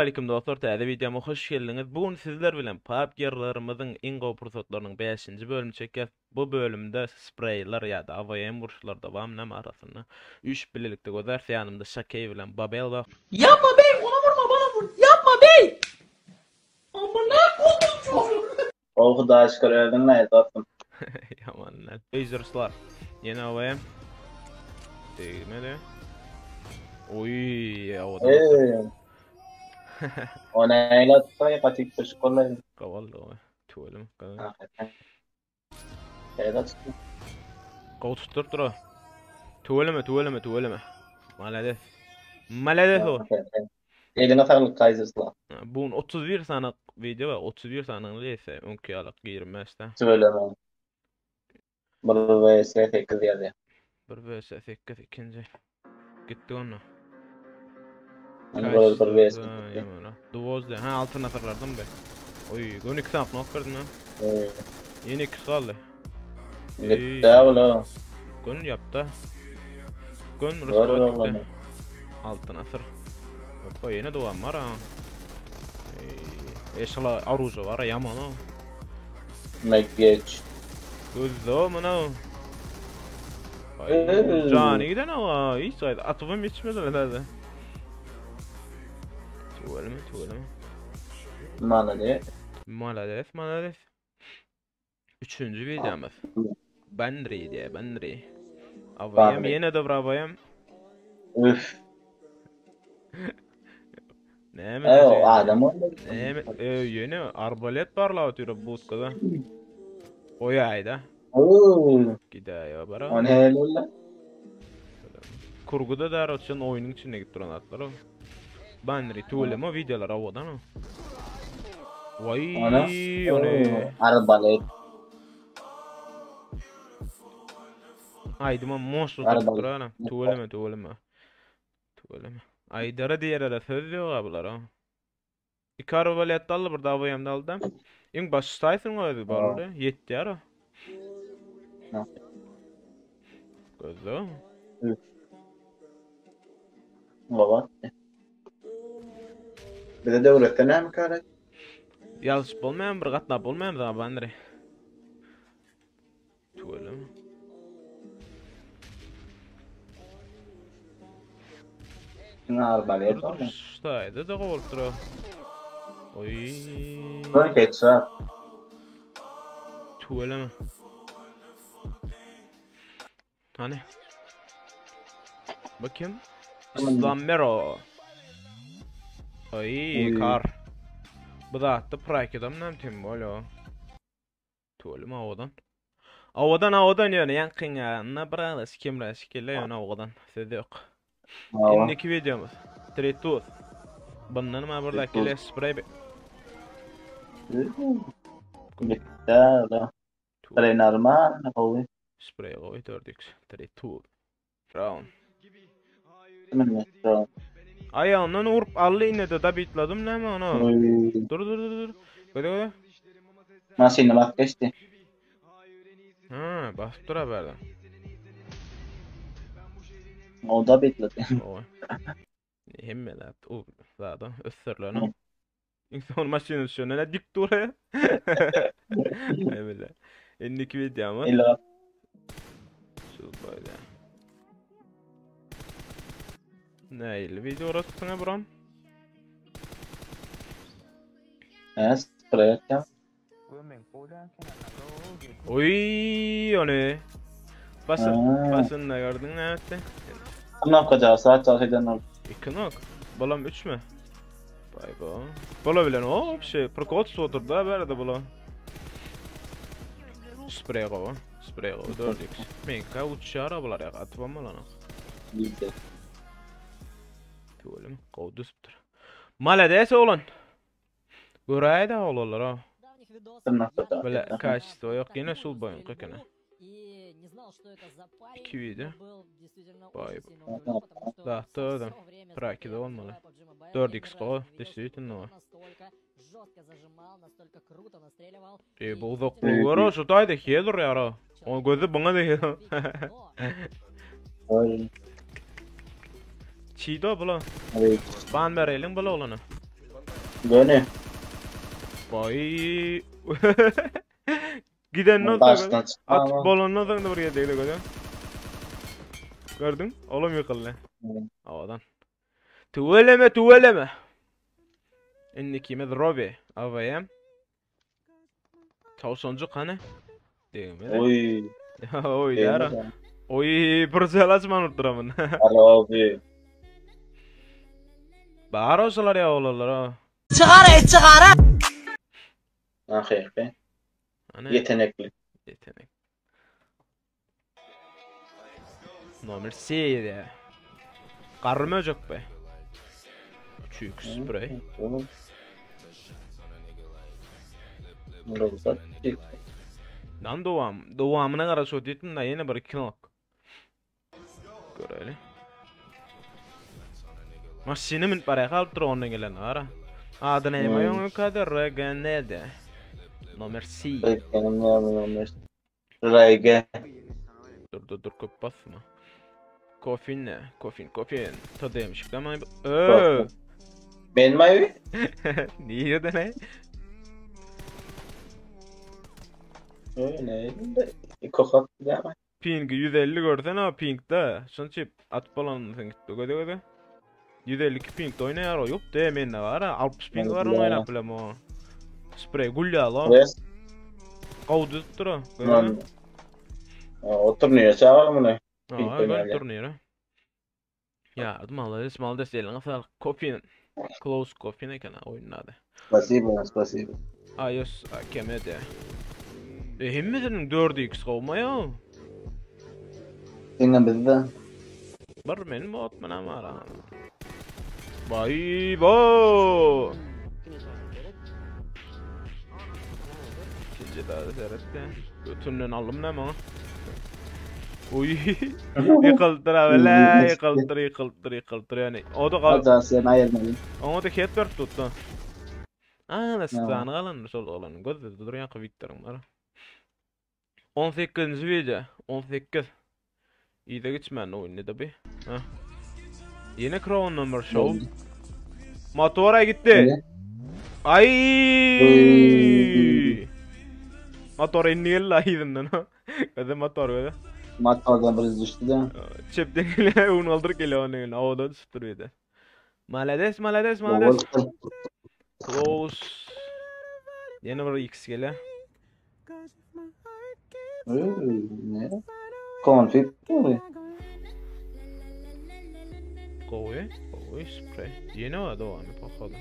Salam aleýkum dostlar täze wideoma hoş geldiňiz. Bu gün sizler bilen PUBG-larymyzyň iň gowy pursatlarynyň 5-nji bölümi çekýäs. Bu bölümde spreýler ýa-da AWM uruşlar dowam näme arasynda. Üýşüp bilelikde gözäris. Ýanymda Şakeý bilen Babel bar. Yapma bey ona vurma bana vur. Yapma bey. Amına kodum çocuğu. Gowy Hudaýa şükür özüň nähili dostum. Ýaman däl. Laserslar. Ýene AWM. Degmedi. Oý, owadan. Eee. O nähili atdy gaty üýtgeşik boldy. Gowy boldy gowy. Tüweleme. Täze çykdy. Gowy tutdurypdyr o. Tüweleme, tüweleme, tüweleme. Malades. Malades o. Eliňe saglyk Kaisersla. Bu gün 31 sany wideo bar. 31 sany ýese öňki ýaly 25 de. Tüweleme. 1 vs 8 ýazýar. 1 vs 8 ikinji. Gitdi onda. Indi bolar bir vs. Duvozde. Ha altyn asyrlardan be. Oý, gön iki sany knock berdim ha. Ýene ikisi galdy. Gitdi ola. Gön ýapda. Gön rysga gitdi. Altyn asyr. Hoppa ýene dowam bar ha. Eşala oruža bar ýaman o. Megeç. Gözde muna. Ay, jany giden ama hiç aýda atypam ýetişmedi hadi. Tüweleme, tüweleme. Malades. Malades, malades. Üçünji wideomyz. Bandri diýe, Bandri. Awaýam ýene de bir awaýam. Üf. Näme? Ew, adam oldy. Näme? Ew, ýene arbalet barlap otyr budkada. Goýaýda. Oo. Gidäýe bara. O nähili boldy? Kurguda dar oçan oýnuň içinde gidip duran atlar o. Banri tüweleme wideolar owadan o. Waý, ony. Arbalet. Aýdyma monstr tutup duran. Tüweleme, tüweleme. Tüweleme. Aýdara diýere söz ýok a bulara. Iki arbalet aldy, bir dawaýam da aldy. Iň baş Tyson özi boldy. Ýetýär o. Gözle. Baba. Bize döwletde näme kar et? Ýalşyp bolmaýan bir gatnap bolmaýan zaban Andrey. Tüweleme. Diňe arbalet oldy. Ştaýda da bolup dur. Oý. Bir headshot. Tüweleme. Hany. Bu kim? Islam Mero. Oý, kar. Bu zatda praýkedam näme tim bolýar. Tüweleme owadan. Owadan owadan ýöne ýaňkyň ýanynda biraz kemräk şekilde ýöne owadan söz ýok. Indiki wideomyz. Tritus. Bundan ma bir dakika sprey. Bitti da. Sprey normal gowy. Sprey gowy 4x. Tritus. Brown. Aýagyndan urup aldy ine de dabitladım näme onu. Dur dur dur dur. Göde göde. Maşyny basyp geçdi. Ha, basyp dur haberde. O da bitledi. O. Hemme zat o zada ösdürilen. Insan maşyna düşende ne dik dur ya. Ay bile. Indiki videomuz. Illa. Şu böyle. Nähili video orasına buram? He, sprey atýan. Oy, o ne? Basın, basın da gördün ne etdi? Knopka saat çalış eden oldu. İki nok. Bolam 3 mü? Bay bo. Bola bilen o şey prokol tutup oturdu da berde bola. Sprey gowy. Sprey gowy 4x. Menka uçýar bular ya atyp almaly. Bildi. Tüweleme gowy düzüpdir. Malades oglan. Göräýdä oglanlar ha. Bile kaçestvo ýok ýene şul boýunky ekeni. Iki video. Baý. Zatda özem. Prakide bolmaly. 4x gowy, действительно. E bu uzaklygy gör şu taýda ikiye durýar o. O gözü buňa degýär. Oý. Çido bula. Ban bereliň bula oglana. Göni. Baý. Gidenden soň Başdan çykma. atyp bolandan soň da bir gezek gördüm. Gördün? Olam ýykyldy. Owadan. Tüweleme, tüweleme. Indikimiz Robi. AVM. Tavşancık hany? Degmedi. Oy. Oy dara. Oy, bir jel açman urduramyn. Robi. Bar olsalar ya oglanlar ha. Çygara et çygara. Hakyky. Ana. Yetenekli. Yetenek. Nomer 8. Garry möjek be. Çüýk sprey. Lan dowam. Dowamyna garaşyp otyrdym da ýene bir knok. Göreli. Maşyny münüp barýa galyp dur ondan gelen ara. Ady näme ýoň kader RGND. Nomer C. RG. Dur dur dur köp basma. Kofin ne? Kofin kofin. Tadı ama. Öö. Men maýy? Nirede ne? Öö ne? Kokat diýme. Pingi 150 görsene pingde. Şuny çip atyp bolandan soň gitdi. Göze göze. 152 pingde oýnaýar o. Ýok de mende bar. 60 ping bar onu oýnap bilem o. Sprey gül ýaly. Gowy düzüp dur o. O turnire çagyr muny. Aa, gör turnire. Ýardym malades, malades eliňe saglyk. Kofin. Close kofin eken oýnuň ady. Spasibo, spasibo. iOS kemedi. E, hemmesiniň 4x gowma ýa? Diňe bizde. Bir men bot menä bar. Baý bo. İkinci daha seyretti. Götünden aldım ne maňa? Uy. Ýykyldyr wala, ýykyldyr, ýykyldyr, ýykyldyr ýani. O da gal. Hadi sen aýyrmaly. Oňa da het berip tutdy. Ana, stany galandyr şol oglanyň. Gözde durýan Wiktoryň bar. 18-nji video. 18. Yza geçmän oýundy da bi. Ha. Ýene Crown number show. Motora gitdi. Ay! Motor indi geldi yzyndan. Göze motor göze. Motordan bir düşdi de. Çepden gelýär, öňüni aldyryp gelýär onuň eline. Owadan düşüpdir bir de. Malades, malades, malades. Close. Ýene bir X gelýär. Ne? Konfig mi? Gowy, gowy sprey. Ýene bar dowamy pohoda.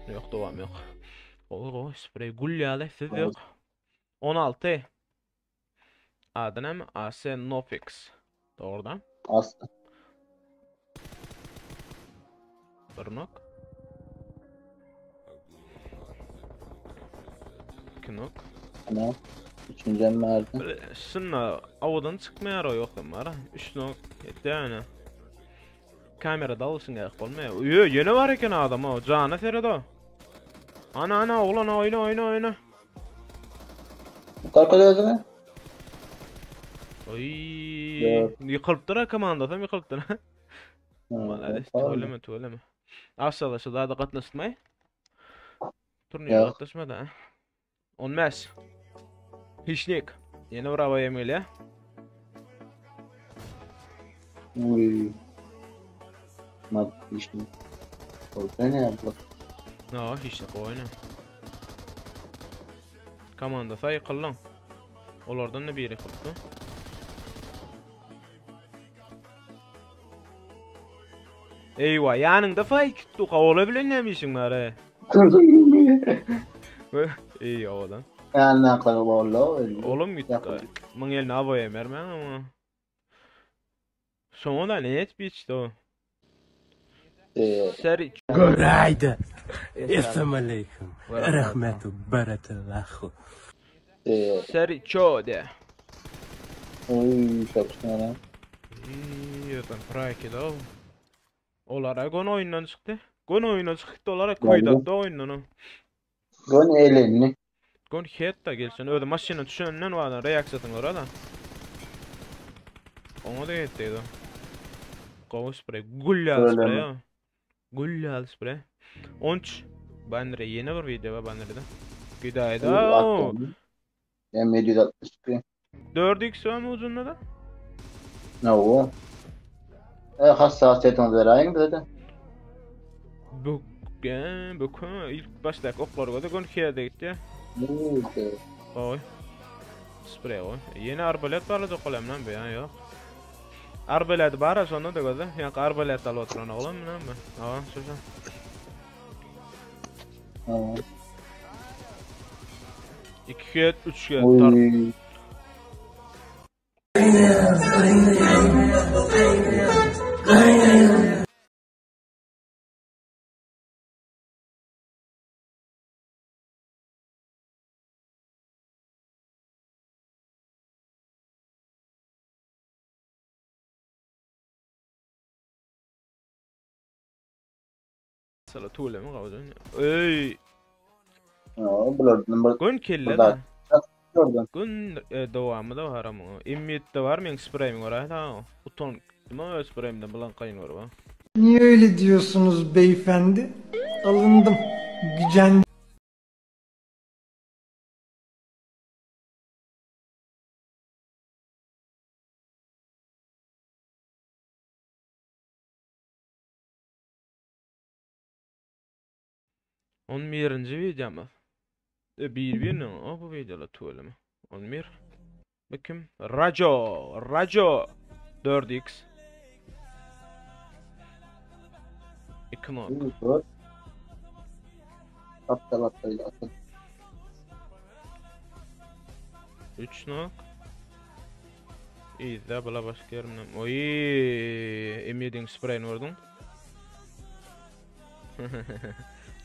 Ýok, dowam ýok. Gowy, gowy sprey. Gül ýaly siz ýok. 16. Ady näme? AC Nofix. Dogrudan. As. Bir nok. İki nok. Ne? Üçüncü verdi. Şunda awadan çykmaýar o ýok bar. Üç nok ýetdi ýöne. Kamerada alşyň gerek bolmaýar. Ýö, ýene bar eken adam o. Jana seret o. Ana ana oglan oýna oýna oýna. Kalk özüne. Oý, ýykylypdyr ha komandasy hem ýykylypdyr. Malades, tüweleme, tüweleme. Aşağıda şu zada gatnaşmaý. Turnire gatnaşmady ha. 15. Hişnik. Ýene bir awa ýem gelýär. Oý. Mat hişnik. Orta ne yaptı? No, hişnik oýna. Komandasy ýykyldy. Olardan da biri ýykyldy. Eýwa, ýanyňda faýk tutdy. Ola bilen näme işiň bar? E? Eý, owadan. Ýanyna aklygy boldy. Olam gitdi. Muň eline aboýa bermäň ama. Soňa da ne etip içdi o? Seri Göräýdi. Essalamualeýkum. Rahmetu barakallahu. Seri çode. Oý, tapyşmalar. Ýerden prayke da. Olara gön oýundan çykdy. Gön oýundan çykdy olara köýdatdy oýundan. Gön elenni. Gön hetta gelsin. Özi maşyna düşenden wada reaksiýasyny göre da. Oňa da ýetdi. Gowy sprey. Gül ýaly sprey. Gül ýaly sprey. 13 Banner ýene bir wideo bar bannerda. Gidäýdi. M762. 4x barmy ujunda da? Hawa. E hassasiýetiňizi beräýiň bize-de. Bu bu ilk başdaky oklar göze gön herde gitdi. Oý. Sprey goý. Ýene arbalet barlajak bolam lan bu ýa ýok. Arbalet bar şonda da göze. Ýa arbalet alyp oturan oglan bilen mi? Hawa, şu şu. Hawa. 2 get, 3 get. Tar. Sala tuwleme gawdan. Öý. Ýa, bulardan bir Gün kelle da. Gördüm. Gün e, dowamy da bar ama. Emniyetde bar meň spreýim görä ta. Utan. Nima öz spreýimden bilen kyn görüp ha. Niye öyle diyorsunuz beyefendi? Alındım. Gücendim. On birinji wideomyz. E, bir bir ne? O bu wideolar tüweleme. 11. Bu kim? Rajo. Rajo. 4x. 2 nok. Aptal aptal atın. 3 nok. Yzda bula başga ýerimden. Oý, M7-iň spreýini gördüň.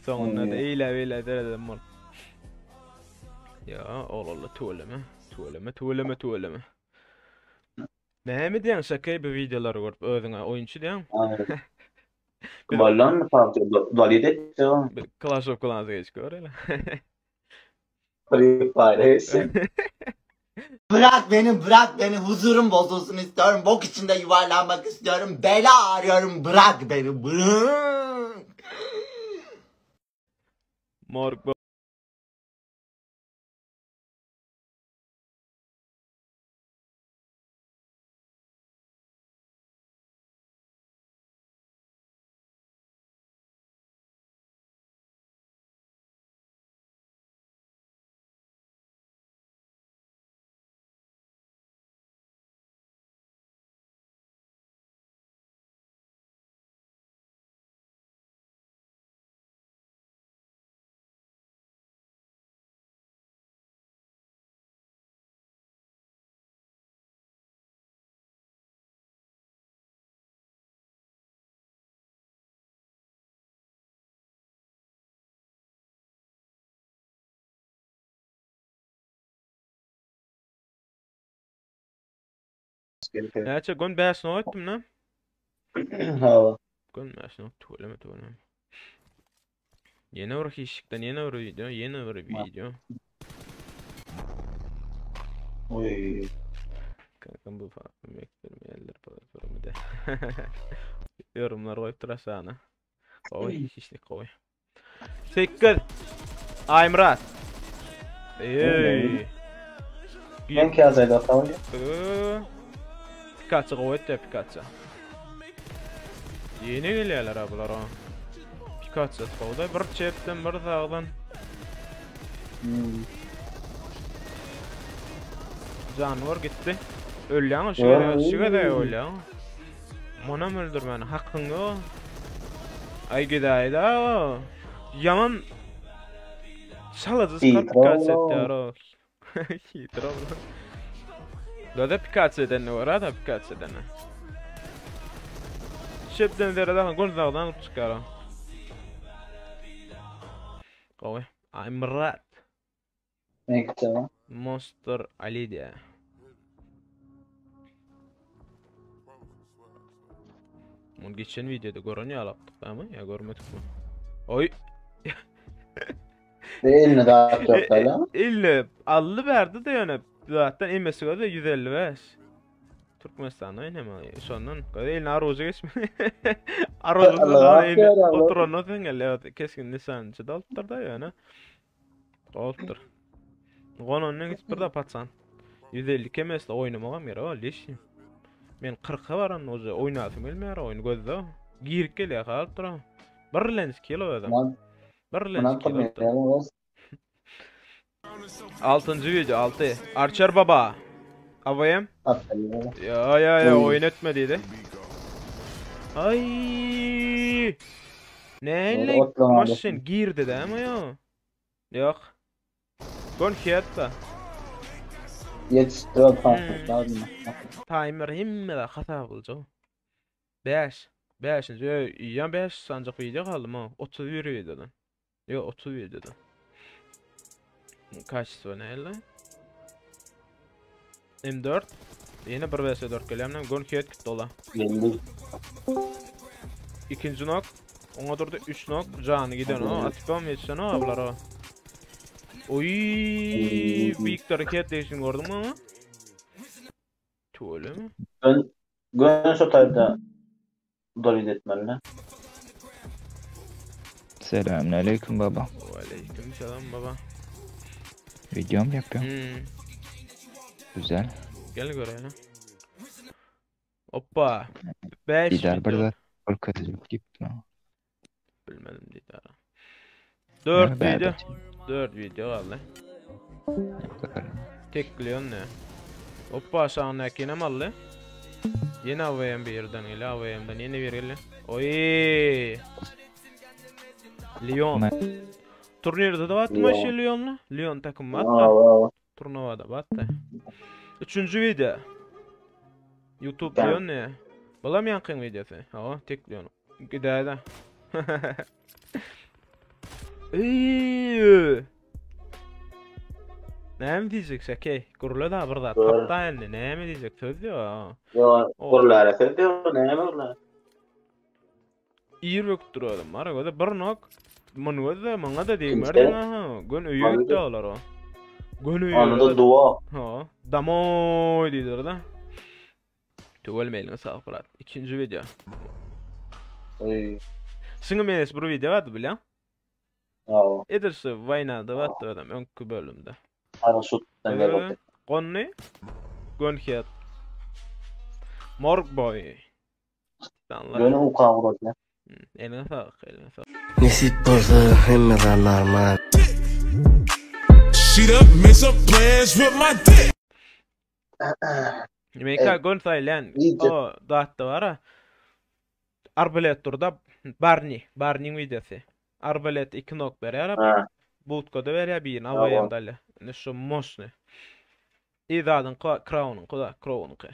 Soňunda da eýle beýle deredim bol. Ya, oglanlar tüweleme, tüweleme, tüweleme, tüweleme. Näme diýýäň Şakay bu wideolary görüp özüňe oýunçy diýýäň? Ballan PUBG valid etdi. Clash of Clans geç gör hele. Free Fire etsin. Bırak beni bırak beni huzurum bozulsun istiyorum. Bok içinde yuvarlanmak istiyorum. Bela arıyorum bırak beni bırak. Morg Näçe gün 5 nok etdim lan? Hawa. Gün 5 nok tüweleme tüweleme. Ýene bir hişikden ýene bir video, ýene bir video. Oý. Kankam bu farklı mekdirmeýärler platformada. Yorumlar goýup dur aşagyna. Gowy, hiçlik gowy. 8 Aýmyrat. Eý. Men kâzayda atalım. Pikachu gowy etdi Pikachu. Ýene gelýärler ha bular ha. Pikachu solda bir çepden bir sagdan. Hmm. Janwar gitdi. Ölýäň şu gezek, şu gezek ölýäň. Munam öldürmäne hakyň ýok. Aý gidäýdä. Ýaman çalajy çykaryp Pikachu etýär o. Hitro bu. Göze Pikachu edenine görä da Pikachu edene. Çepden zereden gol zagdan alyp çykar o. Gowy. Aýmyrat. Men gitdim. Monster Ali diýä. Bunu geçen videoda gören ýalakdyk dämi? Ýa görmedikmi? Oý. Elini dağıt yok hala. Ille aldy berdi de ýöne zatdan emesi göze 155. Türkmenistanda oýnamaly. Şondan göz eline aruja geçmedi. Aruja eline oturandan soň geldi. Kesgin nişançy da olupdyr da ýöne. Olupdyr. Gonandan gitipdir da paçan. 152 mesle oýnamagam gerek o lişni. Men 40-a baran uje oýnasym gelmeýär oýun gözde. Girip gelýär galyp duran. Birlenç kilo özem. Birlenç kilo. Altynjy video 6. Archer baba. AVM. Ya ya ya oyun etme diýdi. Ay. Näle maşyn girdi dämi ýa? Ýok. Gon hiýatda. Ýetişdirip hmm. Timer hemme zat hasap boljak. 5. 5-nji, ýa 5 sanjak video galdy ma. 31 videodan. Ýok, 30 videoda. Kaçtı näle? M4. Ýene 1 vs 4 gelýär. Gön hit gitdi ola. Geldi. İkinci nok. Oňa durdy 3 nok. Jany giden o. Atypam ýetişen o ablar o. Oy, Victor hareket değişini gördün mü ama? Tüweleme. Gön gön şu taýda dolit etmeli. Selamünaleyküm baba. Aleyküm selam baba. Video mu yapıyorsun? Hmm. Güzel. Gel görelim. Hoppa. 5 Didar bir zat görkezjek diýip. Bilmedim Didar'a. 4 video. 4 video galdy. Tekliyon ne? Hoppa aşağındaki ýene aldy. Ýene AVM bir ýerden geldi. AVM'den ýene bir geldi. Oy! Lyon. Turnirde de batdy mı şu Lyon'la? Lyon takım batdy. Turnuvada batdy. Üçüncü video. YouTube Lyon ne? Bulam ýaňkyň videosy. Hawa, tek Lyon. Gidäýdä. Eee. Näme diýjek Şekey? Gürle da bir zat. Tapda indi näme diýjek söz ýok. Ýok, gürläre söz ýok, näme gürlär? Ir böküp dur adam. Mara göze bir nok. Muny gözle, maňa da degmerdiň aha. Gön öýe gitdi olar o. Gön öýe. Onda da dua. Ha, damoy diýdiler da. Tüweleme eliňe saglyk brat. Ikinji video. Oý. Şuňa meňzeş bir video bardy bilýäň? Hawa. Edil şu Waýnada bardy özem öňki bölümde. Paraşutdan gelip. Gonni. Gönhet. Morg boy. Göni uka ugrady. Eliňe saglyk, eliňe saglyk. Nesip bolsa hemme zat normal. She done made some plans with my dick. Meka gön saýlan o datda bara. Arbalet durda Barney, Barney'ň videosy. Arbalet 2 nok berýär. Budka-da berýär birini, AWM däl. Indi şu moşny. Izadyň Crown-yň, Crown-yňky.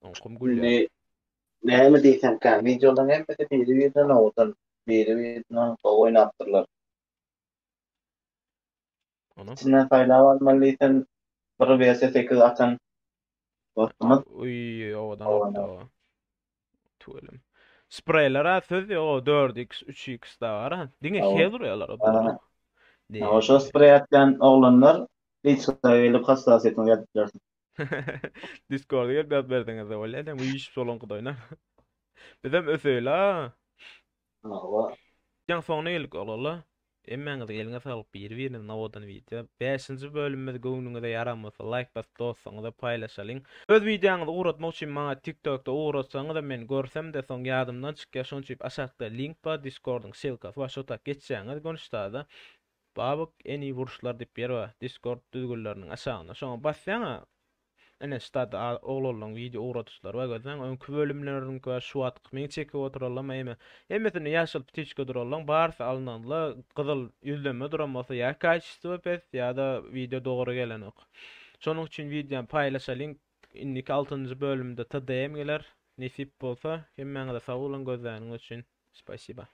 Oňkum gülýär. Indi näme diýsemkäm, wideolaryň hemmesi biri-birinden owadan, biri-birinden gowy oýnapdyrlar. Onu. İçinden saýlap almaly diýsem, bir vs 8 atan dostumyz. Uý, owadan bolupdy. Tüweleme. Spreyler ha söz ýok, o 4x, 3x da bar ha. Diňe Hawa. he durýarlar o bular. Ne? Hawa, şo sprey atýan oglanlar liçka gelip hassasiýetini ýazyp bersin. Discord'a gelip ýazyp berseňiz de bolýar. Edem iş şolaňkyda oýnar. Bizem öseýli ha. Hawa. Videoň soňuna geldik oglanlar. Hemmäňiziň eliňe saglyk biri birine owadan wideo. Bäşinji bölümimiz göwnüňize ýaran bolsa laýk basyp dostlaryňyza paýlaşalyň. Öz wideoňyzy ugratmak üçin maňa tiktokda ugratsaňyzam men görsemde soň ýadymdan çykýar şoň üçin aşakda link bar discordyň ssylkasy bar şo tak geçýäňiz gönüşdada Babyk eni wuruşlar diýip ýer bar discord düzgünleriniň aşagynda şoňa basýaňa Ine ştada oglanlaň wideo ugradyşlary bar görseň öňki bölümleriňki bar şu wagtky meň çekip oturanlam hemme hemmesinde ýaşyl ptiçka duranlaň barysy alynanla gyzyl ýüzlenme duran bolsa ýa kaçestwo pes ýa-da wideo dogry gelenok. Şonuň üçin wideony paýlaşalyň indiki altynjy bölümde TDM geler nesip bolsa hemmäňize sag boluň gözläniňiz üçin spasiba.